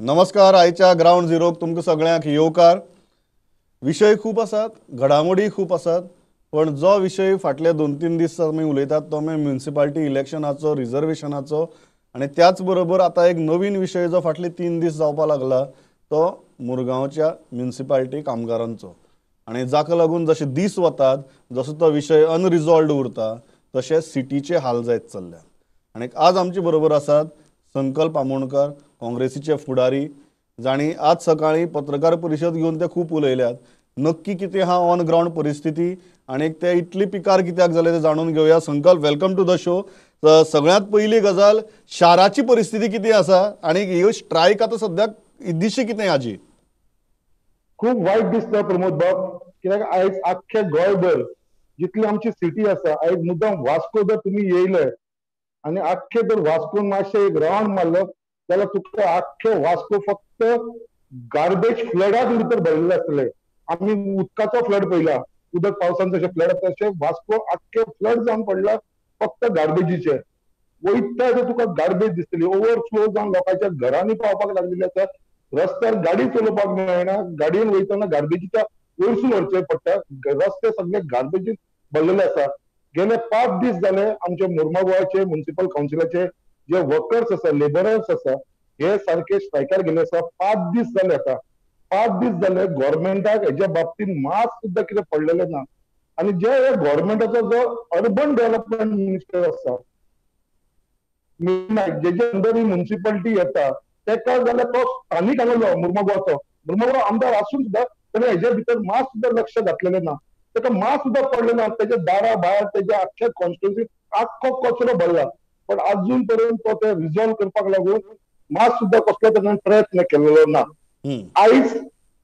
नमस्कार. आयच्या ग्रावंड झिरोक तुमकां सगळ्यांक येवकार. विशय खूब आसात, घडामोडी खूब आसात, पण जो विशय फाटले 2-3 दीस आमी उलयतात तो म्युनिसिपालिटी इलेक्शनाचो, रिजर्वेशनाचो, आनी त्याच बरोबर आतां एक नवीन विशय जो फाटले 3 दीस जावपाक लागला तो मुरगांवच्या म्युनिसिपालिटी कामगारांचो. आनी जाका लागून जशे दीस वतात जसो तो विशय अनरिजॉल्ड उरता तशें सिटीचे हाल जायत चल्ल्यात. आनी आज आमचे बरोबर आसात संकल्प आमोणकर, काँग्रेसीचे फुडारी, जांणी आज सकाळी पत्रकार परिशद घेवन ते खूब उलयल्यात. नक्की कितें हा ऑन ग्रावंड परिस्थिती आनी ते इतली पिकार कित्याक जाले ते जाणून घेवया. Sankalp, welcome to the show. सगळ्यांत पयली गजाल, शाराची परिस्थिती कितें आसा आनी ह्यो स्ट्रायक आतां सद्याक दिशी कितें हाजी? खूब वायट दिसता प्रमोद बाब, कित्याक आयज आख्खे गोंयभर जितली आमची सिटी आसा, आयज मुद्दाम वास्को जर तुमी येयले आनी आख्खे जर वास्कोन मातशें एक रावंड मारलो जाल्यार तुका आख्खे वास्को फक्त गार्बेज फ्लडाक भितर भरिल्ले आसतले. आमी उदकाचो फ्लड पळयला, उदक पावसान जशें फ्लड आसता तशें वास्को आख्खे फ्लड जावन पडला फक्त गार्बेजीचे. वयता थंय तुका गार्बेज दिसतली, ओवरफ्लो जावन लोकांच्या घरांनी पावपाक लागलेली आसा. रस्त्यार गाडी चलोवपाक मेळना, गाडयेन वयतना गार्बेजीच्या वयरसून व्हरचें पडटा. रस्ते सगळे गार्बेजीन भरलेले आसा. गेले 5 दीस जाले आमचे मुर्मागोवाचे म्युनिसिपल कावन्सिलाचे जे वर्कर्स आसा, लेबरर्स आसा, हे सारके स्ट्रायकार गेले आसा. 5 दीस जाले आतां, 5 दीस जाले गव्हर्मेंटाक हेच्या बाबतींत मात सुद्दां कितें पडलेलें ना. आनी जे गव्हर्मेंटाचो जो अर्बन डेव्हलपमेंट मिनिस्टर आसा जेजे अंडर ही म्युनिसिपालिटी येता, तेका जाल्यार तो स्थानीक आसलो मुर्मागोवाचो, मुर्मागोवा आमदार आसून सुद्दां तेणें हेच्या भितर मात सुद्दां लक्ष घातलेलें ना, तेका मात सुद्दां पडलें ना. तेच्या दारा भायर तेच्या आख्ख्या कॉन्स्टिट्युन्सी आख्खो कचरो भरला, पण अजून पर्यंत तो ते रिजॉल्व करपाक लागून मात सुद्दां कसलो तेणें प्रयत्न केलेलो ना. आयज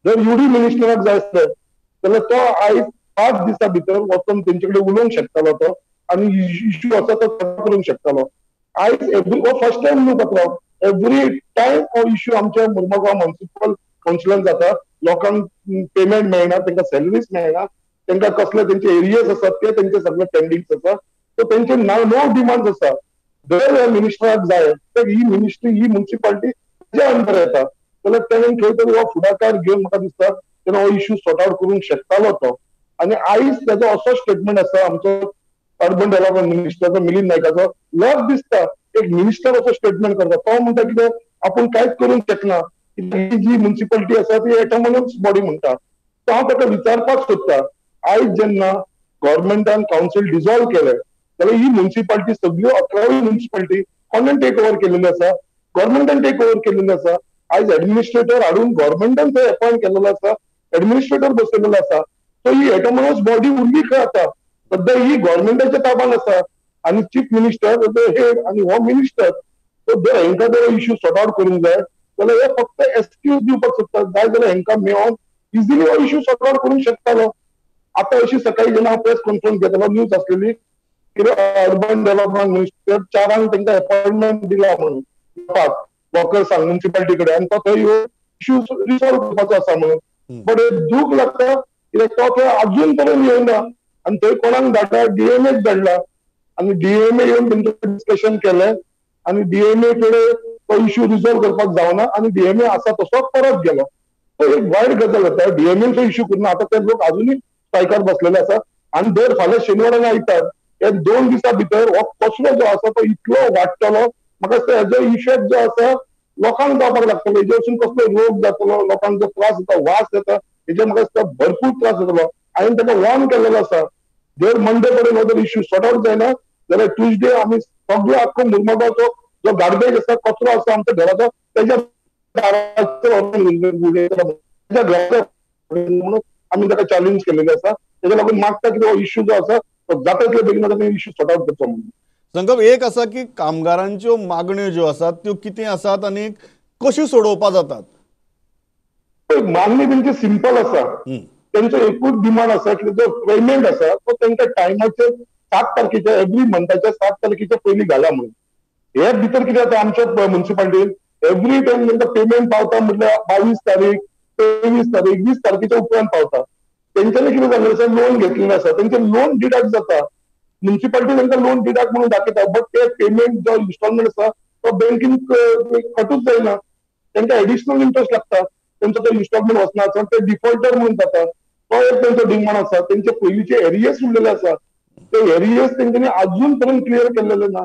जर युडी मिनिस्टराक जाय आसलें जाल्यार तो आयज 5 दिसां भितर वचून तेंचे कडेन उलोवंक शकतालो तो आनी इश्यू आसा तो करूंक शकतालो. आयज एवरी हो फर्स्ट टायम न्हू पत्र, एवरी टायम हो इश्यू आमच्या मुर्मागांव म्युनिसिपल कावन्सिलान जाता. लोकांक पेमेंट मेळना, तांकां सॅलरीज मेळना, तांकां कसले तेंचे एरियर्स आसात ते तेंचे सगळे पेंडिंग्स आसा. सो तेंचे नो डिमांड्स आसा. जर ह्या मिनिस्टराक जाय तर ही मिनिस्ट्री, ही म्युनिसिपालिटी तेच्या अंडर येता जाल्यार तेणें खंय तरी हो फुडाकार घेवन म्हाका दिसता तेणें हो इश्यू सॉर्ट आवट करूंक शकतालो तो. आनी आयज तेजो असो स्टेटमेंट आसा आमचो अर्बन डेव्हलपमेंट मिनिस्टराचो मिलिंद नायकाचो, लज दिसता एक मिनिस्टर असो स्टेटमेंट करता. तो म्हणटा कितें आपूण कांयच करूंक शकना, ही जी म्युनिसिपालिटी आसा ती एटोनॉमस बॉडी म्हणटा. सो हांव ताका विचारपाक सोदता, आयज जेन्ना गव्हर्मेंटान कावन्सील डिजॉल्व केलें जाल्यार ही म्युनिसिपालिटी सगळ्यो 11 म्युनिसिपालिटी कोणें टेक ओवर केलेली आसा? गव्हर्मेंटान टेक ओवर केलेली आसा. आयज एडमिनिस्ट्रेटर हाडून गव्हर्मेंटान थंय अपॉयंट केलेलो आसा, एडमिनिस्ट्रेटर बसयलेलो आसा. सो ही एटोनॉमस बॉडी उरली खंय आतां? सद्या ही गव्हर्मेंटाच्या ताब्यान आसा आनी चीफ मिनिस्टर हेड आनी हो मिनिस्टर. सो जर हेंकां जर इश्यू सॉर्ट आवट करूंक जाय जाल्यार हे फक्त एक्सक्यूज दिवपाक सोदता. जाय जाल्यार हेंकां मेळोन इजिली हो इश्यू सॉर्ट आवट करूंक शकतालो. आतां अशी सकाळी जेन्ना हांव प्रेस कॉन्फरन्स घेतलो, न्यूज आसलेली कितें अर्बन डेव्हलपमेंट मिनिस्टर 4 तांकां अपॉयंटमेंट दिला म्हणून 5 वर्कर्सांक म्युनिसिपालिटी कडेन, आनी तो थंय ह्यो इश्यू रिसॉल्व करपाचो आसा म्हणून. बट दूख लागता कित्याक तो थंय अजून पर्यंत येवना आनी थंय कोणाक धाडला? डीएमएक धाडला आनी डीएमए येवन तेंचे डिस्कशन केलें आनी डीएमए कडेन तो इश्यू रिजॉल्व करपाक जावना आनी डीएमए आसा तसो परत गेलो. तो एक वायट गजाल जाता. डीएमएचो इश्यू करून आतां ते लोक अजुनूय स्ट्रायकार बसलेले आसा आनी दर फाल्यां शेनवार आनी आयतार ह्या 2 दिसां भितर हो कचरो जो आसा तो इतलो वाडटलो, म्हाका दिसता हेजो इफेक्ट जो आसा लोकांक जावपाक लागतलो. हेजे वचून कसलो रोग जातलो, लोकांक जो त्रास जाता, वास येता, हेजे म्हाका दिसता भरपूर त्रास जातलो. हांवें ताका वॉर्न केलेलो आसा, जर मंडे कडेन हो जर इश्यू सॉर्ट आवट जायना जाल्यार ट्युजडे आमी सगळो आख्खो मुर्मागांवचो जो गार्बेज आसा, कचरो आसा आमच्या घराचो, तेज्या दाराचेर तेज्या घराचो म्हणून आमी ताका चॅलेंज केलेले आसा. तेका लागून मागता की हो इश्यू जो आसा तो जाता तितले बेगीन आमी इश्यू सॉर्ट आवट करचो म्हणून. संकल्प, एक आसा की कामगारांच्यो मागण्यो ज्यो आसात त्यो कितें आसात आनी कश्यो सोडोवपा जातात? मागणी तेंची सिंपल आसा. तेंचो एकूच डिमांड आसा की जो पेमेंट आसा तो तेंकां टायमाचेर 7 तारखेच्या, एवरी मंथाच्या 7 तारखेच्या पयलीं घाला म्हणून. हे भितर कितें जाता आमच्या म्युनिसिपालिटीन एवरी टायम तेंकां पेमेंट पावता म्हटल्यार 22 तारीख, 23 तारीख, 20 तारखेच्या उपरांत पावता. तेंच्यांनी कितें जाल्लें आसा, लोन घेतलेलें आसा, तेंचें लोन डिडक्ट जाता. म्युनिसिपालिटी तांकां लोन डिडक्ट म्हणून दाखयता, बट ते पेमेंट जो इन्स्टॉलमेंट आसा तो बँकीन कटूच जायना. तांकां एडिशनल इंट्रस्ट लागता, तेंचो तो इन्स्टॉलमेंट वचना, ते डिफॉल्टर म्हणून जाता. तो एक तेंचो डिमांड आसा. तेंचे पयलींचे एरियर्स उरलेले आसा, ते एरियर्स तेंच्यांनी अजून पर्यंत क्लियर केल्लेले ना.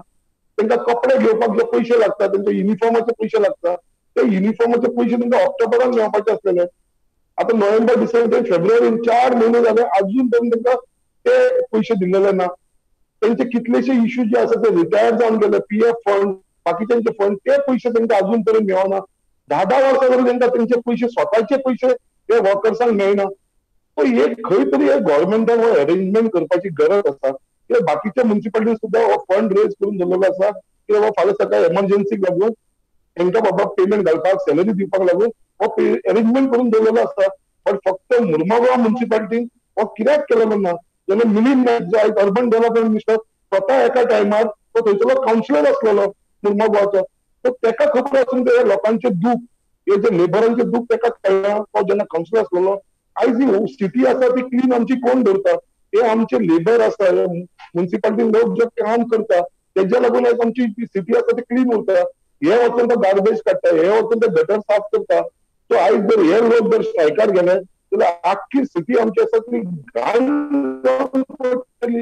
तांकां कपडे घेवपाक जे पयशे लागता, तेंचे युनिफॉर्माचे पयशे लागता, ते युनिफॉर्माचे पयशे तांकां ऑक्टोबरान मेळपाचे आसलेले. आतां नोव्हेंबर, डिसेंबर, फेब्रुवारी 4 म्हयने जाले, अजून पर्यंत तांकां ते पयशे दिल्लेले ना. तेंचे कितलेशे इश्यू जे आसा ते रिटायर जावन गेले, पीएफ फंड, बाकीच्यांचे फंड, ते पयशे तांकां अजून पर्यंत मेळना. 10-10 वर्सां जाली तांकां तेंचे पयशे, स्वताचे पयशे ते वर्कर्सांक मेळना. सो एक खंय तरी गव्हर्मेंटान हो अरेंजमेंट करपाची गरज आसा. कित्याक बाकीच्या म्युनिसिपालिटी सुद्दां हो फंड रेज करून दवरलेलो आसा की बाबा फाल्यां सकाळी एमर्जन्सीक लागून तांकां बाबा पेमेंट घालपाक, सॅलरी दिवपाक लागून हो अरेंजमेंट करून दवरलेलो आसा. पण फक्त मुर्मागांव म्युनिसिपालिटीन हो कित्याक केलेलो ना? जेन्ना मिलिंद नायक जो आयज अर्बन डेव्हलपमेंट मिनिस्टर स्वता एका टायमार तो थंयसरलो कावन्सिलर आसलेलो मुर्मागांवचो, सो ताका खबर आसून ते लोकांचें दूख, हे जे लेबरांचें दूख ताका कळ्ळां. तो जेन्ना कावन्सिलर आसलेलो, आयज ही सिटी आसा ती क्लीन आमची कोण दवरता? हे आमचे लेबर आसा, म्युनिसिपालिटीन लोक जे काम करता तेज्या लागून आयज आमची सिटी आसा ती क्लीन उरता. हे वचून तो गार्बेज काडटा, हे वचून ते गटर साफ करता. सो आयज जर हे लोक जर स्ट्रायकार गेले जाल्यार आख्खी सिटी आमची आसा ती घाण जावन पडटली.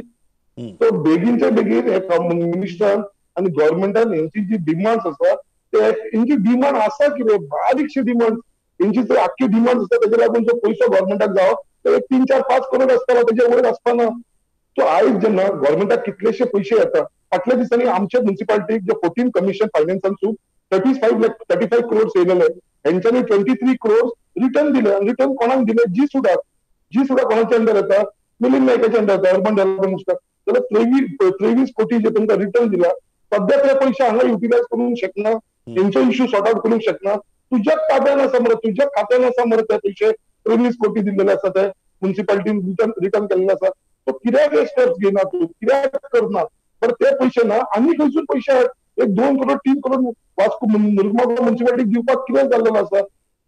सो बेगीनच्या बेगीन हे मिनिस्टरान आनी गव्हर्मेंटान हेंची जी डिमांड्स आसा ते हेंची डिमांड आसा कितें बारीकशी डिमांड, हेंची जर आख्खी डिमांड आसा तेजे लागून जो पयसो गव्हर्मेंटाक जावो तो एक 3-4-5 करोड आसतलो, तेजे वयर आसपाना. सो आयज जेन्ना गव्हर्मेंटाक कितलेशे पयशे येता, फाटल्या दिसांनी आमच्या म्युनिसिपालिटीक जे 14 कमिशन फायनान्सांसून 35 करोड येयलेले, हेंच्यांनी 23 करोड रिटर्न दिले. आनी रिटर्न कोणाक दिले? जी सुडाक. जी सुडा कोणाच्या अंडर येता? मिलिंद नायकाच्या अंडर येता, अर्बन डेव्हलपमेंट मिनिस्टर. जाल्यार 23 कोटी जे तुमकां रिटर्न दिला, सद्या ते पयशे हांगा युटिलायज करूंक शकना, तेंचो इश्यू सॉर्ट आउट करूंक शकना. तुज्या ताब्यान आसा मरे, तुज्या खात्यान आसा मरे ते पयशे, 23 कोटी दिल्लेले आसा ते म्युनिसिपालिटीन रिटर्न केल्ले आसा. सो कित्याक हे स्टेप्स घेयना तूं, कित्याक करना? पण ते पयशे ना, आनी खंयसून पयशे हाड? एक 2 करोड 3 करोड वास्को मुर्मागांव म्युनिसिपालिटीक दिवपाक कितें जाल्लेलो आसा?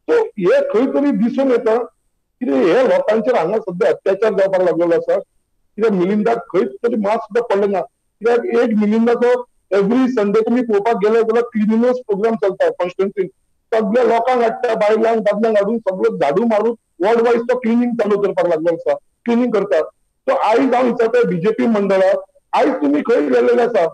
सो हे खंय तरी दिसून येता कितें हे लोकांचेर हांगा सद्या अत्याचार जावपाक लागलेलो आसा. कित्याक मिलिंदाक खंयच तरी मात सुद्दां पडलें ना. कित्याक एक मिलिंदाचो एवरी संडे तुमी पळोवपाक गेले जाल्यार क्लिनिनेस प्रोग्राम चलता कॉन्स्टिट्युन्सीन, सगळ्या लोकांक हाडटा, बायलांक दादल्यांक हाडून सगळो झाडू मारून वॉर्ड वायज तो क्लिनींग चालू करपाक लागलो आसा, क्लिनींग करता. सो आयज हांव विचारता बीजेपी मंडळाक, आयज तुमी खंय गेल्लेले आसा?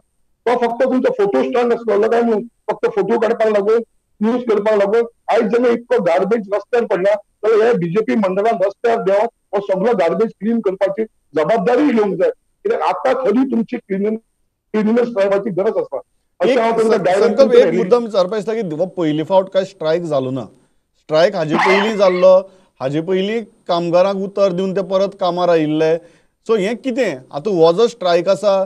तो फक्त तुमचो फोटो स्टँड आसलेलो काय न्हू, फक्त फोटो काडपाक लागून, न्यूज करपाक लागून आयज जेन्ना इतको गार्बेज रस्त्यार पडला जाल्यार हे बीजेपी मंडळान रस्त्यार देंवन हो सगळो गार्बेज क्लीन करपाची जबाबदारी घेवंक जाय. कित्याक आतां खरी तुमची क्लिनिनेस ड्रायव्हाची गरज आसा. संकल्प, एक मुद्दाम विचारपा दिसता की पयली फावट काय स्ट्रायक जालो ना, स्ट्रायक हाजे पयलीं जाल्लो, हाजे पयलीं कामगारांक उतर दिवन ते परत कामार आयिल्ले. सो हें कितें आतां हो जो स्ट्रायक आसा,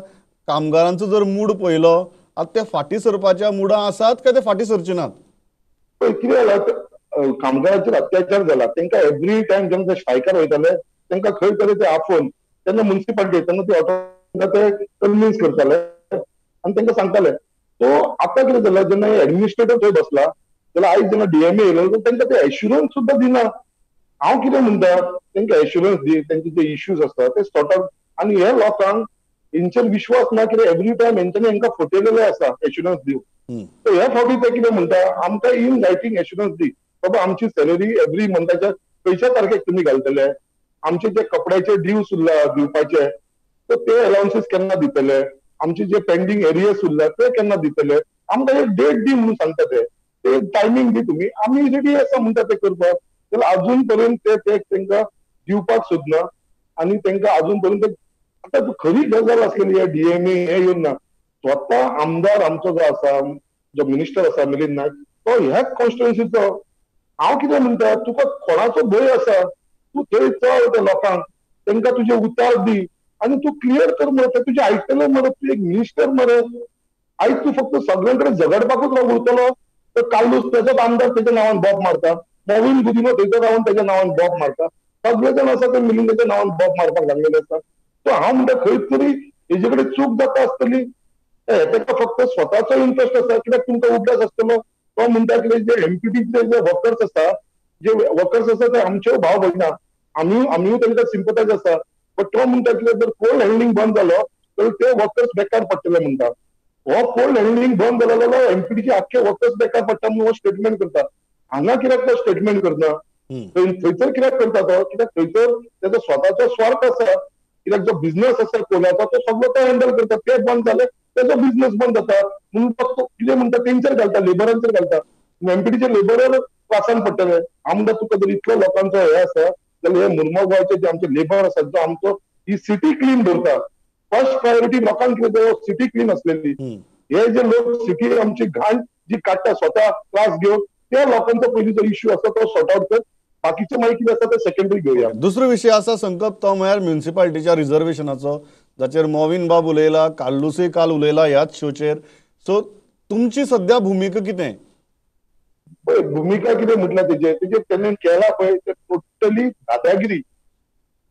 कामगारांचो जर मूड पळयलो आतां ते फाटीं सरपाच्या मुडां आसात काय ते फाटीं सरचे नात? पळय कितें जालां, कामगारांचेर अत्याचार जाला. तांकां एवरी टायम जेन्ना ते स्ट्रायकार वयताले तांकां खंय तरी ते आफोवन तेन्ना म्युनिसिपालिटी तेन्ना ते ऑटो ते कन्विन्स करताले आनी तांकां सांगताले. सो आतां कितें जालां, जेन्ना एडमिनिस्ट्रेटर थंय बसला जाल्यार आयज जेन्ना डीएमए येयलो तांकां ते एश्युरन्स सुद्दां दिना. हांव कितें म्हणटा, तांकां एश्युरन्स दी, तांचे जे इश्यूज आसता ते सॉर्ट आउट. आनी हे लोकांक हेंचेर विश्वास ना कित्याक एवरी टायम हेंच्यांनी हेंकां फटयलेले आसा एश्युरन्स दिवन. सो ह्या फावटी ते कितें म्हणटा, आमकां इन रायटींग एश्युरन्स दी बाबा, आमची सॅलरी एवरी मंथाच्या खंयच्या तारखेक तुमी घालतले, आमचे जे कपड्याचे ड्यूस उरला दिवपाचे सो ते अलावन्सीस केन्ना दितले, आमचे जे पेंडींग एरियर्स उरला ते केन्ना दितले, आमकां एक डेट दी म्हणून सांगता ते टायमींग दी तुमी, आमी रेडी आसा म्हणटा ते करपाक. जाल्यार अजून पर्यंत ते तांकां दिवपाक सोदना आनी तांकां अजून पर्यंत. आतां खरी गजाल आसलेली हे डीएमए हे येवन ना, स्वता आमदार आमचो जो आसा, जो मिनिस्टर आसा मिलिंद नायक, तो ह्याच कॉन्स्टिट्युन्सीचो. हांव कितें म्हणटा, तुका कोणाचो भंय आसा, तूं थंय चल त्या लोकांक, तांकां तुजें उतार दी आनी तूं क्लियर कर मरे, ते तुजें आयकतले मरे, तूं एक मिनिस्टर मरे. आयज तूं फक्त सगळ्यां कडेन झगडपाकूच उरतलो तर कालूच तेजोच आमदार तेच्या नांवान बोब मारता, मोविन गुदिनो थंयसर रावन तेच्या नांवान बोब मारता, सगळे जाण आसा ते मिलिंदाच्या नांवान बोब मारपाक लागलेले आसा. सो हांव म्हणटा खंय तरी हेजे कडेन चूक जाता आसतली. ताका फक्त स्वताचो इंट्रस्ट आसा, कित्याक तुमकां उगडास आसतलो तो म्हणटा कितें जे एमपीटीचे जे वर्कर्स आसा, जे वर्कर्स आसा ते आमच्यो भाव भयणां, आमीय तांकां सिंपथायज आसा. बट तो म्हणटा कितें जर कोल्ड हँडलिंग बंद जालो जाल्यार ते वर्कर्स बेकार पडटले म्हणटा. हो कोल्ड हँडलिंग बंद जालो जाल्यार एमपीटीचे आख्खे वर्कर्स बेकार पडटा म्हणून हो स्टेटमेंट करता. हांगा कित्याक तो स्टेटमेंट करना, थंयसर कित्याक करता तो? कित्याक थंयसर तेजो स्वताचो स्वार्थ आसा. कित्याक जो बिझनस आसा कोल्याचो तो सगळो तो हँडल करता, ते बंद जाले तेजो बिझनस बंद जाता म्हणून तो कितें म्हणटा तेंचेर घालता, लेबरांचेर घालता. एमपीटीचे लेबरर त्रासान पडटले. हांव म्हणटा तुका जर इतलो लोकांचो हे आसा जाल्यार हे मुर्मगांवचे जे आमचे लेबर आसा जो आमचो ही सिटी क्लीन दवरता, फर्स्ट प्रायोरिटी लोकांक कितें सिटी क्लीन आसलेली, हे जे लोक सिटी आमची घाण जी काडटा स्वता त्रास घेवन त्या लोकांचो पयलीं जो इश्यू आसा तो सॉर्ट आउट कर, बाकीचे मागीर कितें आसा ते सेकंडरी घेवया. दुसरो विशय आसा संकल्प तो म्हळ्यार म्युनिसिपालिटीच्या रिजर्वेशनाचो, जाचेर मोविन बाब उलयला, कार्लुसूय काल उलयला ह्याच शोचेर. सो तुमची सद्या भुमिका कितें? पळय भुमिका कितें म्हटल्यार तेजेर तेजेर तेणें केला पळय ते टोटली दादागिरी,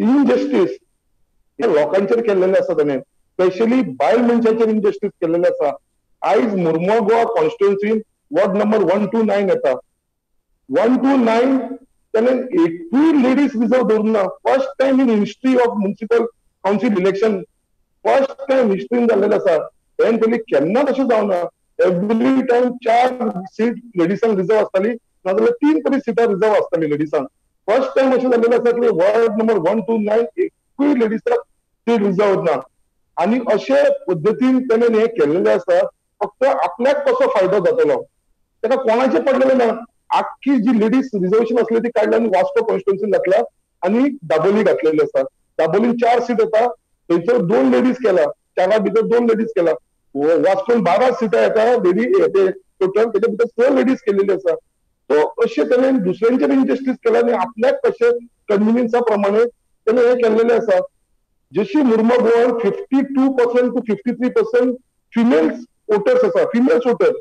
इनजस्टीस हे लोकांचेर केल्लेलें आसा तेणें, स्पेशली बायल मनशाचेर इनजस्टीस केल्लेलें आसा. आयज मुर्मगांव कॉन्स्टिट्युएन्सीन वॉर्ड नंबर 1 2 9 येता, 1 2 9 तेणें एकूय लेडीज रिजर्व दवरूंक ना. First time in history of municipal council election, first time हिस्ट्रीन जाल्लेलें आसा. हें पयलीं केन्नाच अशें जावना. एवरी टायम 4 सीट लेडिसांक रिजर्व आसताली, नाजाल्यार 3 तरी सिटां रिजर्व आसताली लेडिसांक. फर्स्ट टायम अशें जाल्लेलें आसा की वॉर्ड नंबर 1 2 9 एकूय लेडिसाक सीट रिजर्व ना. आनी अशे पद्दतीन तेणें हें केल्लेलें आसा फक्त आपल्याक कसो फायदो जातलो, ताका कोणाचें पडलेलें ना. आख्खी जी लेडीज रिजर्वेशन आसली ती काडली आनी वास्को कॉन्स्टिट्युएन्सीन घातला आनी दाबोली घातलेली आसा. दाबोलीन 4 सीट येता, थंयसर 2 लेडीज केला, 4 भितर 2 लेडीज केला. वास्कोन 12 सिटां येता लेडी टोटल, तेच्या भितर 6 लेडीज केलेली आसा. सो अशें तरेन दुसऱ्यांचेर इनजस्टीस केला आनी आपल्याक कशें कन्विनियन्सा प्रमाणे तेणें हें केल्लेलें आसा. जशी मुर्मगांवान 52% टू 53% फिमेल्स वोटर्स आसा, फिमेल्स वोटर,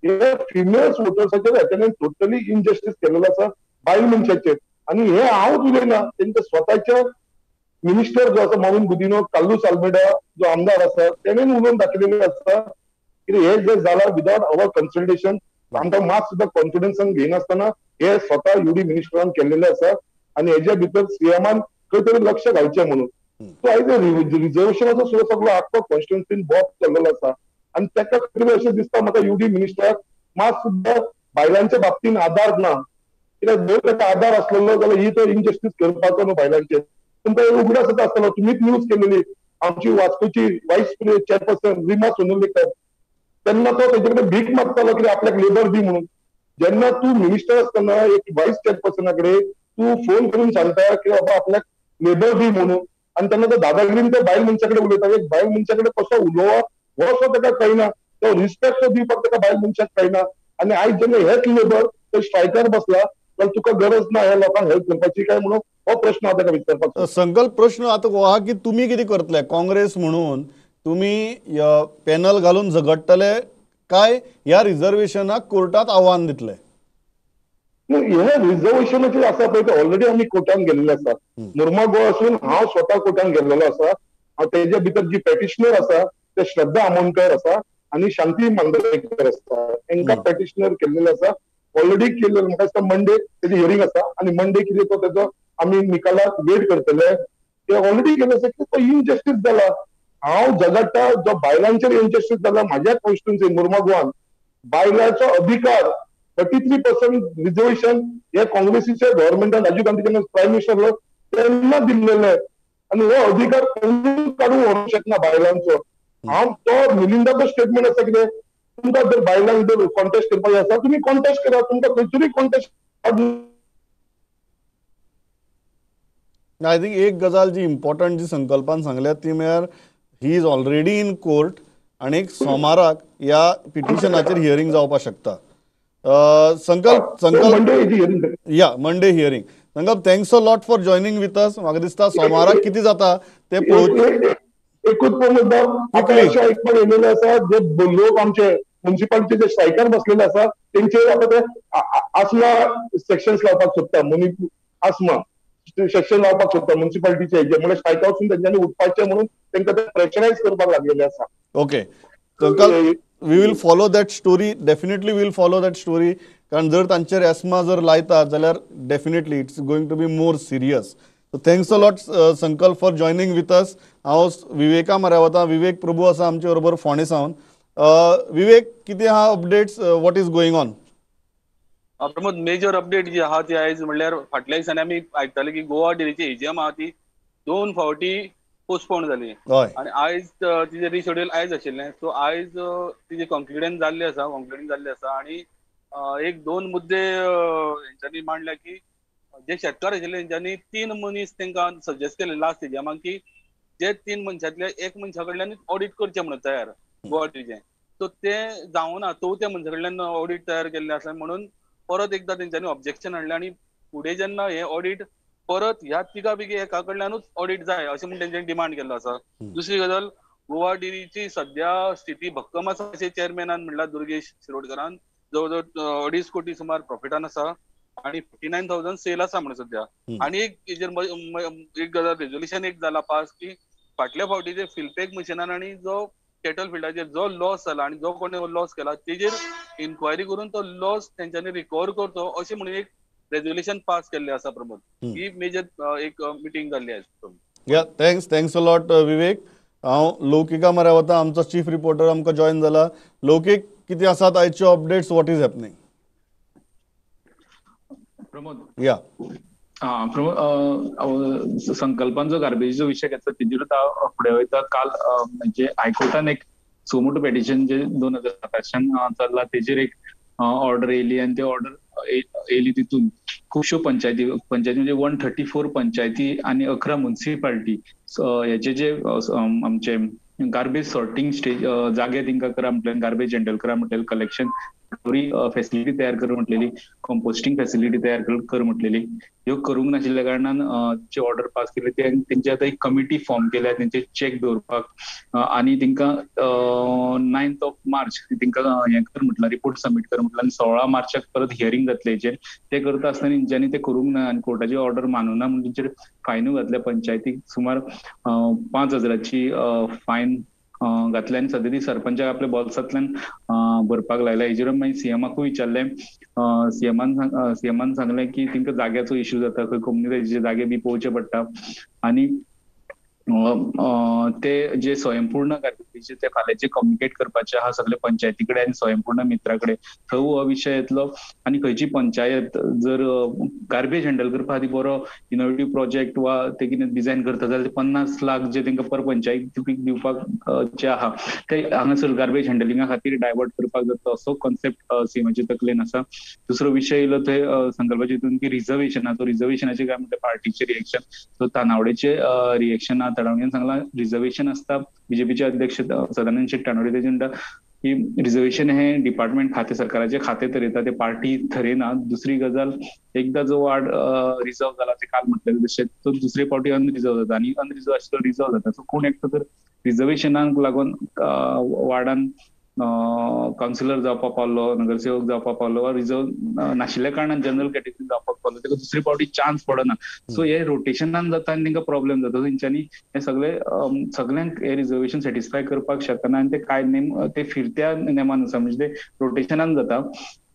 हे फिमेल्स वोटर्साचेर तेणें टोटली इनजस्टीस केल्लेलो आसा बायल मनशाचेर. आनी हे हांवूच उलयना, तेंच्या स्वताच्या मिनिस्टर जो आसा मोविन गुदिन्हो, कार्लुस आल्मेडा जो आमदार आसा तेणें उलोवन दाखयलेलें आसा की हे जे जालां विदाउट our consultation, आमकां मात सुद्दां कॉन्फिडन्सान घेयनासतना हे स्वता युडी मिनिस्टरान केल्लेलें आसा. आनी हेज्या भितर सीएमान खंय तरी लक्ष घालचें म्हणून. सो आयज रिजर्वेशनाचो सुद्दां सगळो आख्खो कॉन्स्टिट्युएन्सीन बोब चल्लेलो आसा. आनी ताका खंय अशें दिसता म्हाका युडी मिनिस्टराक मात सुद्दां बायलांच्या बाबतीन आदार ना. कित्याक जर ताका आदार आसलेलो जाल्यार ही तो इनजस्टीस करपाचो न्हू बायलांचेर. तुमकां उगडास येता आसतलो, तुमीच न्यूज केलेली आमची वास्कोची वायस चेअरपर्सन रिमा सोनोलीकर, तेन्ना तो तेजे कडेन भीक मागतालो की आपल्याक लेबर दी म्हणून. जेन्ना तूं मिनिस्टर आसतना एक वायस चेअरपर्सना कडेन तूं फोन करून सांगता की बाबा आपल्याक लेबर दी म्हणून, आनी तेन्ना तो दादागिरीन त्या बायल मनशा कडेन उलयता. एक बायल मनशा कडेन कसो उलोवप हो सो ताका कळना, तो रिस्पेक्ट दिवपाक ताका बायल मनशाक कळना. आनी आयज जेन्ना हेच लेबर तो स्ट्रायकार बसला जाल्यार तुका गरज ना ह्या लोकांक हेल्प करपाची काय म्हणून हो प्रश्न हांव ताका विचारपाक. संकल्प प्रश्न आतां हो आहा की तुमी कितें करतले काँग्रेस म्हणून, तुमी पॅनल घालून झगडटले काय ह्या रिजर्वेशनाक कोर्टात आव्हान दितले? हे रिजर्वेशनाचेर आसा पळय ते ऑलरेडी आमी कोर्टान गेल्ले आसा. मुर्मगांव आसून हांव स्वता कोर्टान गेल्लेलो आसा. तेज्या भितर जी पेटिशनर आसा ते श्रद्धा आमोणकर आसा आनी शांती मांद्रेकर आसा, हेंकां पेटिशनर केल्लेले आसा. ऑलरेडी केल्लें, म्हाका दिसता मंडे तेजी हियरींग आसा आनी मंडे कितें तो तेजो आमी निकालाक वेट करतले. ते ऑलरेडी केल्लें आसा की तो इनजस्टीस जाला. हांव झगडटा जो बायलांचेर इनजस्टीस जाला म्हाज्या कॉन्स्टिट्युएन्सी मुर्मगांवान बायलांचो अधिकार 33% रिजर्वेशन हे काँग्रेसीच्या गव्हर्मेंटान राजीव गांधी जेन्ना प्रायम मिनिस्टर तेन्ना दिल्लेले आनी हो अधिकार कोणूच काडून व्हरूंक शकना बायलांचो. हांव तो मिलिंदाचो स्टेटमेंट आसा कितें, तुमकां जर बायलांक जर कॉन्टेस्ट करपाक आसा तुमी कॉन्टेस्ट करा, तुमकां खंयसरूय कॉन्टेस्ट. I think एक गजाल जी इम्पॉर्टंट जी संकल्पान सांगल्या ती म्हळ्यार he is already in court आनी सोमाराक ह्या पिटिशनाचेर हियरींग जावपाक शकता. संकल्प या Monday hearing. Sankalp, thanks a lot for joining with us. म्हाका दिसता सोमाराक कितें जाता ते पळोवचें. एकूच अशें आयकपाक येयलेलें आसा जे लोक आमचे म्युनिसिपालिटीचे जे स्ट्रायकार बसलेले आसा तेंचेर आतां ते आसमा सेक्शन्स लावपाक सोदता, आसमा सेक्शन लावपाक सोदता म्युनिसिपालिटीचे, म्हणजे स्ट्रायका वचून तेंच्यांनी उठपाचें म्हणून तेंकां ते प्रेशरायज करपाक लागलेले आसा. Okay Sankalp, we will follow that story, definitely will follow that story. कारण जर तांचेर एस्मा जर लायता जाल्यार definitely it's going to be more serious. So thanks a lot Sankalp for joining with us. हांव विवेका म्हऱ्या वता, विवेक प्रभू आसा आमचे बरोबर फोंडें सावन. विवेक, कितें आहा updates, what is going on? Pramod, major update जी आहा ती आयज म्हणल्यार फाटल्या दिसांनी आमी आयकताले की गोवा डेरीची एजीएम आहा ती 2 फावटी पोस्टपोन जाली आनी आयज तिजें रिशेड्यूल आयज आशिल्लें. सो आयज तिजें कॉन्क्लुडन जाल्लें आसा, कॉन्क्लुडींग जाल्लें आसा आनी 1-2 मुद्दे हेंच्यांनी मांडल्या की जे शेतकार आशिल्ले तेंच्यांनी 3 मनीस तांकां सजेस्ट केले लास्ट एजीएमाक की जे 3 मनशांतल्या 1 मनशा कडल्यान ऑडीट करचें म्हणून तयार गोवा डेरीचें. सो तें जावना, तो त्या मनशा कडल्यान ऑडीट तयार केल्लें आसा म्हणून परत एकदा तेंच्यांनी ऑब्जेक्शन हाडलें आनी फुडें जेन्ना हें ऑडीट परत ह्या 3 पैकी एका कडल्यानूच ऑडीट जाय अशें म्हूण तेंच्यांनी डिमांड केल्लो आसा. दुसरी गजाल, गोवा डेरीची सद्या स्थिती भक्कम आसा अशें चेअरमॅनान म्हणलां दुर्गेश शिरोडकरान. जवळ जवळ 2.5 कोटी सुमार प्रॉफिटान आसा आनी 59,000 सेल आसा म्हणून सद्या. आनी एक हेजेर एक गजाल रेजोल्युशन एक जाला पास की फाटल्या फावटी जे फिलपॅक मशिनान आनी जो कॅटल फिल्डाचेर जो लॉस जाला आनी जो कोणे लॉस केला तेजेर इन्क्वायरी करून तो लॉस तेंच्यांनी रिकवर करचो अशें म्हणून एक रेजोल्युशन पास केल्लें आसा प्रमोद. ही मेजर एक मिटींग जाल्ली आसा. या, thanks a lot विवेक. हांव लौकिका मऱ्या वता, आमचो चीफ रिपोर्टर आमकां जॉयन जाला. लौकीक, कितें आसात आयच्यो updates, what is happening? Pramod, या प्रमोद, संकल्पान जो गार्बेजीचो विशय घेतला तेजेरूच हांव फुडें वयता. काल म्हणजे हायकोर्टान एक सुमोटो पेटिशन जे 2007 चल्ला तेजेर एक ऑर्डर येयली आनी ती ऑर्डर येयली तितून खुबश्यो पंचायती म्हणजे 134 पंचायती आनी 11 मुन्सिपाल्टी हेचे जे आमचे गार्बेज सॉर्टिंग स्टेज जागे तेंकां करा म्हटलें, गार्बेज हँडल करा म्हटलें, कलेक्शन फॅसिलिटी तयार कर म्हटलेली, कंपोस्टिंग फॅसिलिटी तयार कर म्हटलेली. ह्यो करूंक नाशिल्ल्या कारणान जी ऑर्डर पास केली तेंची आतां एक कमिटी फॉर्म केल्या तेंचे चॅक दवरपाक आनी तेंकां 9 मार्च तेंकां हें कर म्हटलां, रिपोर्ट सबमीट कर म्हटलां आनी 16 मार्चाक परत हियरींग जातलें हेचेर. तें करता आसतना तेंच्यांनी तें करूंक ना आनी कोर्टाची ऑर्डर मानूना म्हूण तेंचेर फायनूय घातल्या. पंचायतीक सुमार 5,000ची फायन घातल्या आनी सद्या ती सरपंचाक आपल्या बोल्सांतल्यान भरपाक लायल्या. हेजेर मागीर सीएमाकूय विचारलें, सीएमान सांगलें की तेंकां जाग्याचो इश्यू जाता, खंय कोमुनिदादीचे जागे बी पळोवचे पडटा आनी ते जे स्वयंपूर्ण गार्बेजीचे ते फाल्यांचे कम्युनिकेट करपाचे आहा सगळे पंचायती कडेन आनी स्वयंपूर्ण मित्रा कडेन, थंय हो विशय येतलो. आनी खंयची पंचायत जर गार्बेज हँडल करपा खातीर बरो इनोवेटीव प्रोजेक्ट वा ते कितें डिजायन करता जाल्यार 50 लाख जे तेंकां पर पंचायत दिवपाक जे आहा ते हांगासर गार्बेज हँडलिंगा खातीर डायवर्ट करपाक जाता असो कॉन्सेप्ट सीएमाच्या तकलेन आसा. दुसरो विशय येयलो थंय संकल्पाचे हितून की रिजर्वेशनाचो, रिजर्वेशनाचे काय म्हणटा पार्टीचे रिएक्शन, सो तानावडेचे रिएक्शन ताणावडेन सांगला रिजर्वेशन आसता. बीजेपीचे अध्यक्ष सदानंद शेट तानावडे तेजे म्हणटा की रिजर्वेशन हे डिपार्टमेंट खाते सरकाराचे खाते थरयता, ते पार्टी थरयना. दुसरी गजाल, एकदा जो वार्ड रिजर्व जाला ते काल म्हटलें तशें तो दुसरे फावटी अनरिजर्व जाता आनी अनरिजर्व आशिल्लो रिजर्व जाता. सो कोण एकटो जर रिजर्वेशनाक लागून वार्डान कावन्सिलर जावपाक पावलो, नगरसेवक जावपाक पावलो वा रिजर्व नाशिल्ल्या कारणान जनरल कॅटेगरी जावपाक पावलो, तेका दुसरे फावटी चान्स पडना. सो हे रोटेशनान जाता आनी तेंकां प्रॉब्लेम जाता. तेंच्यांनी हे सगळे सगळ्यांक हे रिजर्वेशन सॅटिस्फाय करपाक शकना आनी ते काय नेम ते फिरत्या नेमानुसार म्हणजे ते रोटेशनान जाता.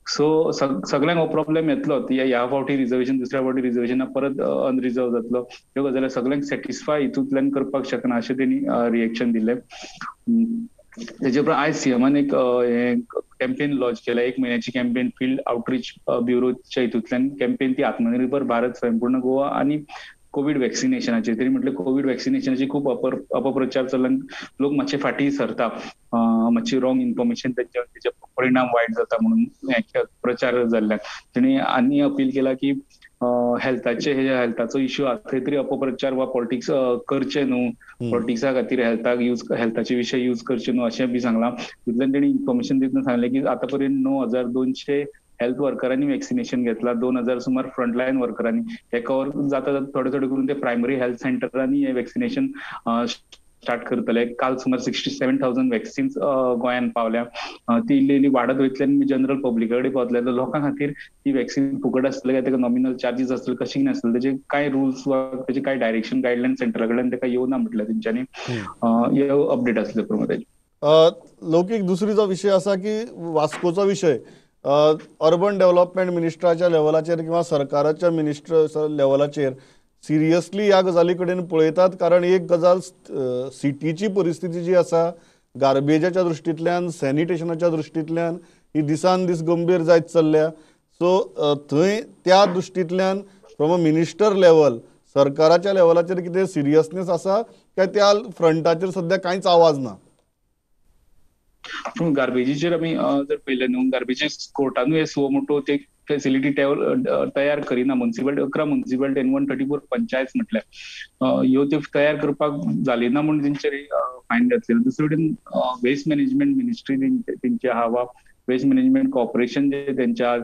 सो सगळ्यांक हो प्रॉब्लेम येतलो, ह्या फावटी रिजर्वेशन दुसऱ्या फावटी रिजर्वेशना परत अनरिजर्व जातलो. ह्यो गजाली सगळ्यांक सॅटिस्फाय हितूंतल्यान करपाक शकना अशें तेणी रिएक्शन दिलें. तेजे उपरांत आयज सीएमान एक कॅम्पेन लॉन्च केल्या, 1 म्हयन्याची कॅम्पेन फील्ड आउटरीच ब्युरोच्या हितूंतल्यान कॅम्पेन, ती आत्मनिर्भर भारत स्वयंपूर्ण गोवा आनी कोवीड वॅक्सिनेशनाचेर. तेणी म्हटलें कोवीड वॅक्सिनेशनाची खूब अपप्रचार चल्ला, लोक मातशे फाटीं सरता, मातशी रॉंग इन्फॉर्मेशन तेजे परिणाम वायट जाता म्हणून प्रचार जाल्ल्यान तेणी आनी अपील केला की हेल्थाचे हे हेल्थाचो इश्यू आसा थंय तरी अपप्रचार वा पॉलिटिक्स करचे न्हू, पॉलिटिक्सा खातीर हेल्थाक यूज हेल्थाचे विशय यूज करचे न्हू अशें बी सांगलां. तितल्यान तेणी इन्फॉर्मेशन दितना सांगलें की आतां पर्यंत 9,200 हेल्थ वर्करांनी वॅक्सिनेशन घेतला, 2,000 सुमार फ्रंटलायन वर्करांनी. हे कवर जाता थोडे थोडे करून ते प्रायमरी हेल्थ सेंटरांनी हे वॅक्सिनेशन स्टार्ट करतले. काल सुमार 67,000 वॅक्सिन्स गोंयांत पावल्या. ती इल्ली इल्ली वाडत वयतली आनी जनरल पब्लिका कडेन पावतले. लोकां खातीर ती वॅक्सिन फुकट आसतले काय तेका नॉमिनल चार्जीस आसतले कशें कितें आसतले तेजे कांय रुल्स वा तेजे कांय डायरेक्शन गायडलायन सेंटरा कडल्यान तेका येवना म्हटल्यार तेंच्यांनी. हे अपडेट आसले प्रमोद. लौकीक दुसरी जो विशय आसा की वास्कोचो विशय, अर्बन डेव्हलपमेंट मिनिस्टराच्या लेवलाचेर किंवा सरकाराच्या मिनिस्टर लेवलाचेर सिरियसली ह्या गजाली कडेन पळयतात, कारण एक गजाल सिटीची परिस्थिती जी आसा गार्बेजाच्या दृश्टींतल्यान, सॅनिटेशनाच्या दृश्टींतल्यान ही दिसान दीस गंभीर जायत चल्ल्या. सो थंय त्या दृश्टींतल्यान फ्रॉम अ मिनिस्टर लेवल सरकाराच्या लेवलाचेर कितें सिरियसनेस आसा काय त्या फ्रंटाचेर सद्या कांयच आवाज ना? गार्बेजीचेर आमी जर पळयलें न्हू, गार्बेजी कोर्टानूय सुओ मोटो ते फेसिलिटी तयार करिना. मुन्सिपालिटी 11 मुन्सिपालिटी आनी 134 पंचायत म्हटल्यार ह्यो त्यो तयार करपाक जाली ना म्हूण तेंचेर फायन घातलेले. दुसरे वटेन वेस्ट मॅनेजमेंट मिनिस्ट्री तेंची आहा वा वेस्ट मॅनेजमेंट कॉर्पोरेशन जे तेंच्या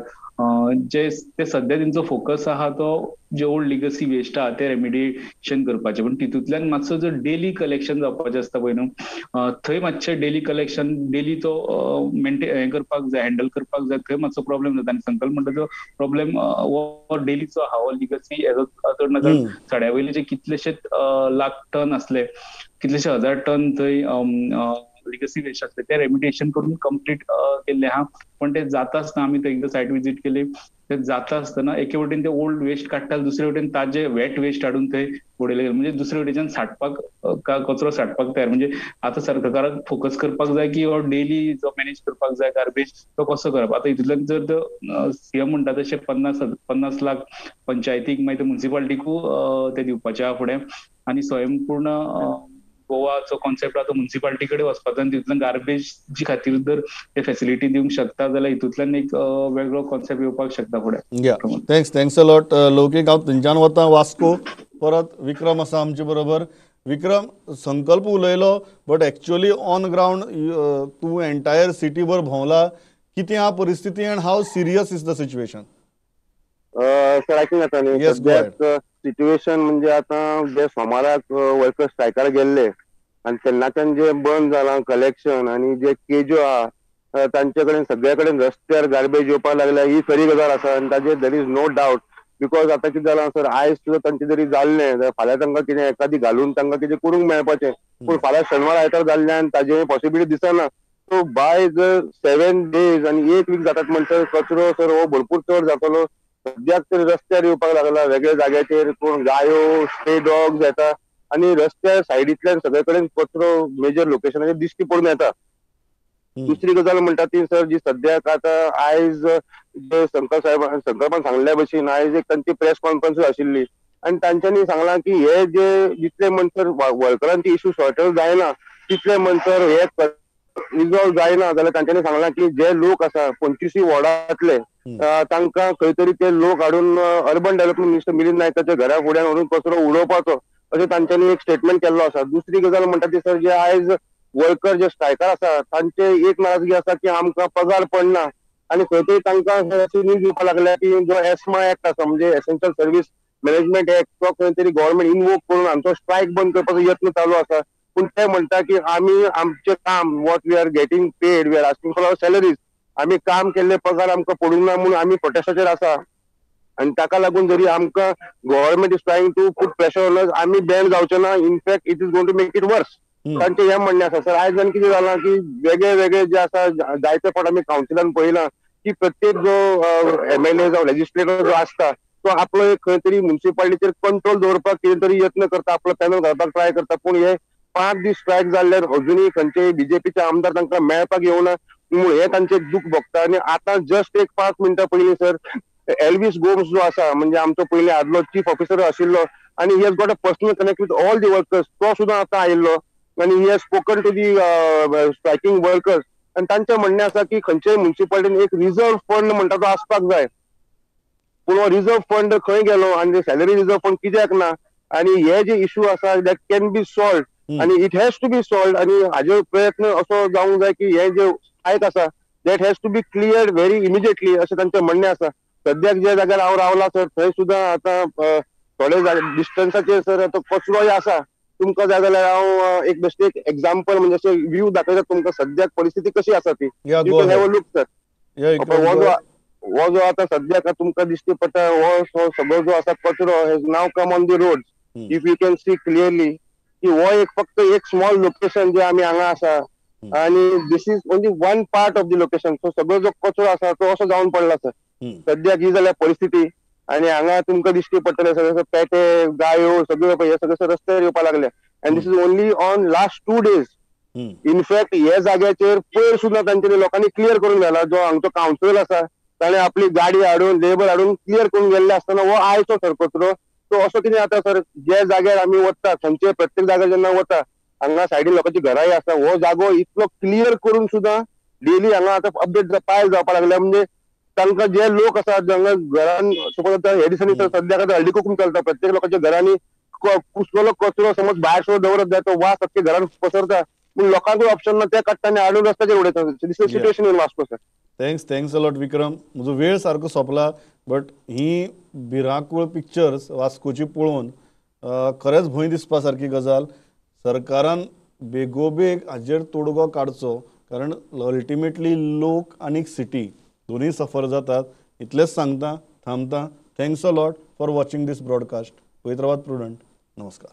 जे ते सध्या तेंचो फोकस आहा तो जे ओल्ड लिगसी वेस्ट आहा ते रेमिडिएशन करपाचे, पण तितूंतल्यान मातसो जो डेली कलेक्शन जावपाचें आसता पळय न्हू, थंय मातशें डेली कलेक्शन डेली तो मेंटेन हें करपाक जाय, हँडल करपाक जाय, थंय मातसो प्रॉब्लेम जाता. आनी संकल्प म्हणटा तो प्रॉब्लेम हो डेलीचो आहा, हो लिगसी हेजो चड ना चड सड्या वयले जे कितलेशे लाख टन आसले, कितलेशे हजार टन थंय लिगसी वेस्ट आसले ते रेमिडिएशन करून कंप्लीट केल्ले आहा. पण ते जाता आसतना आमी थंय एकदां सायट विजीट केली, ते जाता आसतना एके वटेन ते ओल्ड वेस्ट काडटा, दुसरे वटेन ताजे वेट वेस्ट हाडून थंय उडयले गेले. म्हणजे दुसरे वटेच्यान साठपाक कचरो साठपाक तयार. म्हणजे आतां सरकाराक फोकस करपाक जाय की हो डेली जो मॅनेज करपाक जाय गार्बेज तो कसो करप. आतां हितूंतल्यान जर सीएम म्हणटा तशें 50 लाख पंचायतीक मागीर मुन्सिपालिटीकूय ते दिवपाचे आहा फुडें, आनी स्वयंपूर्ण गोवाचो कॉन्सेप्ट आतां मुन्सिपालिटी कडेन वचपाचो आनी तितूंतल्यान गार्बेजी खातीर जर ते फेसिलिटी दिवंक शकता जाल्यार हितूंतल्यान एक वेगळो कॉन्सेप्ट येवपाक शकता फुडें. Thanks, thanks a lot Laukik. हांव थंयच्यान वता वास्को, परत विक्रम आसा आमचे बरोबर. विक्रम, संकल्प उलयलो बट एक्चुअली ऑन ग्रावंड तूं एंटायर सिटीभर भोंवला, कितें आहा परिस्थिती and how serious is the situation? Sir आयकूंक येता न्ही? सद्याक सिट्युएशन म्हणजे आतां जे सोमाराक वर्कर्स स्ट्रायकार गेल्ले आनी तेन्नाच्यान जे बंद जालां कलेक्शन आनी जे केजो आहा तांचे कडेन सगळे कडेन रस्त्यार गार्बेज येवपाक लागल्या, ही खरी गजाल आसा आनी ताजेर there is no doubt. Because आतां कितें जालां सर, आयज सुद्दां तांचे जरी जाल्लें जाल्यार फाल्यां तांकां कितें एकादी घालून तांकां कितें करूंक मेळपाचें, पूण फाल्यां शेनवार आयतार जाल्ल्यान ताजें पॉसिबिलिटी दिसना. सो बाय जर 7 डेज आनी 1 वीक जातात म्हणसर कचरो सर हो भरपूर चड जातलो. सद्याक तरी रस्त्यार येवपाक लागला वेगळ्या जाग्याचेर, कोण गायो स्ट्रे डॉग्स येता आनी रस्त्या सायडींतल्यान सगळे कडेन कचरो मेजर लोकेशनाचेर दिश्टी पडून येता. दुसरी गजाल म्हणटा ती सर, जी सद्याक आतां आयज जे संकल्प साहेब संकल्पान सांगल्या भशेन आयज एक तांची प्रेस कॉन्फरन्स आशिल्ली आनी तांच्यांनी सांगलां की हे जे जितले म्हणसर वर्करांचे इश्यू सॉर्ट आवट जायना तितले म्हणसर हे रिजॉल्व जायना जाल्यार तांच्यांनी सांगलां की जे लोक आसा 25 वॉर्डांतले तांकां खंय तरी ते लोक हाडून अर्बन डेव्हलपमेंट मिनिस्टर मिलिंद नायकाच्या घरा फुड्यान व्हरून कचरो उडोवपाचो अशें तांच्यांनी एक स्टेटमेंट केल्लो आसा. दुसरी गजाल म्हणटा ती सर, जे आयज वर्कर जे स्ट्रायकार आसा तांचे एक नाराजगी आसा की आमकां पगार पडना आनी खंय तरी तांकां अशी न्यूज दिवपाक लागल्या की जो एस्मा एक्ट आसा म्हणजे एसेन्शियल सर्वीस मॅनेजमेंट एक्ट तो खंय तरी गव्हर्मेंट इनवोक करून आमचो स्ट्रायक बंद करपाचो यत्न चालू आसा. पूण ते म्हणटा की आमी आमचें काम what we are getting paid, we are asking for our salaries, आमी काम केल्ले पगार आमकां पडूंक ना म्हणून आमी प्रोटेस्टाचेर आसा आनी ताका लागून जरी आमकां government is trying to put pressure on us, आमी बॅन जावचे ना, in fact it is going to make it worse. तांचें हें म्हणणें आसा. सर आयज आनी कितें जालां की वेगळे वेगळे जे आसा जायते फावट आमी कावन्सिलान पळयलां की प्रत्येक जो एमएलए जावं लेजिस्लेटर जो आसता तो आपलो एक खंय तरी मुन्सिपालिटीचेर कंट्रोल दवरपाक कितें तरी यत्न करता, आपलो पॅनल घालपाक ट्राय करता. पूण हे 5 दीस स्ट्रायक जाल्ल्यान अजुनूय खंयचेय बीजेपीचे आमदार तांकां मेळपाक येवना म्हणून हे तांचें दूख भोगता. आनी आतां जस्ट एक 5 मिनटां पयलीं सर एल्वीस गोम्स जो आसा म्हणजे आमचो पयलीं आदलो चीफ ऑफिसर आशिल्लो आनी he has got a personal connect with all the workers, तो सुद्दां आतां आयिल्लो आनी he has spoken to the striking workers आनी तांचें म्हणणें आसा की खंयचेय मुन्सिपालिटीन एक रिजर्व फंड म्हणटा तो आसपाक जाय, पूण हो रिजर्व फंड खंय गेलो आनी सॅलरी रिजर्व फंड कित्याक ना आनी हे जे इशू आसा that can be solve आनी it has to be solve. आनी हाजेर प्रयत्न असो जावंक जाय की हे जे स्ट्रायक आसा that has to be clear very immediately अशें तांचें म्हणणें आसा. सद्याक ज्या जाग्यार हांव रावला सर थंय सुद्दां आतां थोडे डिस्टन्साचेर सर आतां कचरोय आसा. तुमकां जाय जाल्यार हांव एक बेश्टें एक एग्जाम्पल म्हणजे अशें व्यू दाखयता तुमकां सद्याक परिस्थिती कशी आसा ती. You can have a look sir. हो जो आतां सद्याक तुमकां दिश्टी पडटा हो सगळो जो आसा कचरो has now come on the road. If you can see clearly की हो एक फक्त एक स्मॉल लोकेशन जे आमी हांगा आसा आनी this is only one part of the location. So सगळो जो कचरो आसा तो असो जावन पडला सर सद्याक. ही जाल्या परिस्थिती आनी हांगा तुमकां दिश्टी पडटले सगळे पेटे गायो सगळे हे सगळे रस्त्यार येवपाक लागले आनी this is only on last 2 days. In fact हे जाग्याचेर पयर सुद्दां तांच्यानी लोकांनी क्लियर करून व्हेला. जो हांगचो कावन्सिलर आसा ताणें आपली गाडी हाडून लेबर हाडून क्लियर करून गेल्ले आसतना हो आयचो सर कचरो. सो असो कितें जाता सर, जे जाग्यार आमी वता खंयचे प्रत्येक जाग्यार जेन्ना वता हांगा सायडीन लोकांची घरांय आसा, हो जागो इतलो क्लियर करून सुद्दां डेली हांगा आतां अपडेट पायल जावपाक लागल्या. म्हणजे तांकां जे लोक आसात हांगा घरान सपोज आतां हे दिसांनी सद्याक आतां हळदी कुकूम चलता, प्रत्येक लोकांच्या घरांनी कुसलेलो कचरो समज भायर सुद्दां दवरत जाय तो वास अख्खे घरान पसरता, पूण लोकांकूय ऑप्शन ना, ते काडटा आनी हाडून रस्त्याचेर उडयता. This is situation in Vasco sir. Thanks, thanks a lot Vikram. म्हजो वेळ सारको सोंपला, बट he भिरांकूळ पिक्चर्स वास्कोची पळोवन खरेंच भंय दिसपा सारकी गजाल. सरकारान बेगोबेग हाजेर तोडगो काडचो, कारण अल्टिमेटली लोक आनी सिटी दोनूय सफर जातात. इतलेंच सांगता, थांबता. Thanks a lot for watching this broadcast. पळयत रावात प्रुडंट. नमस्कार.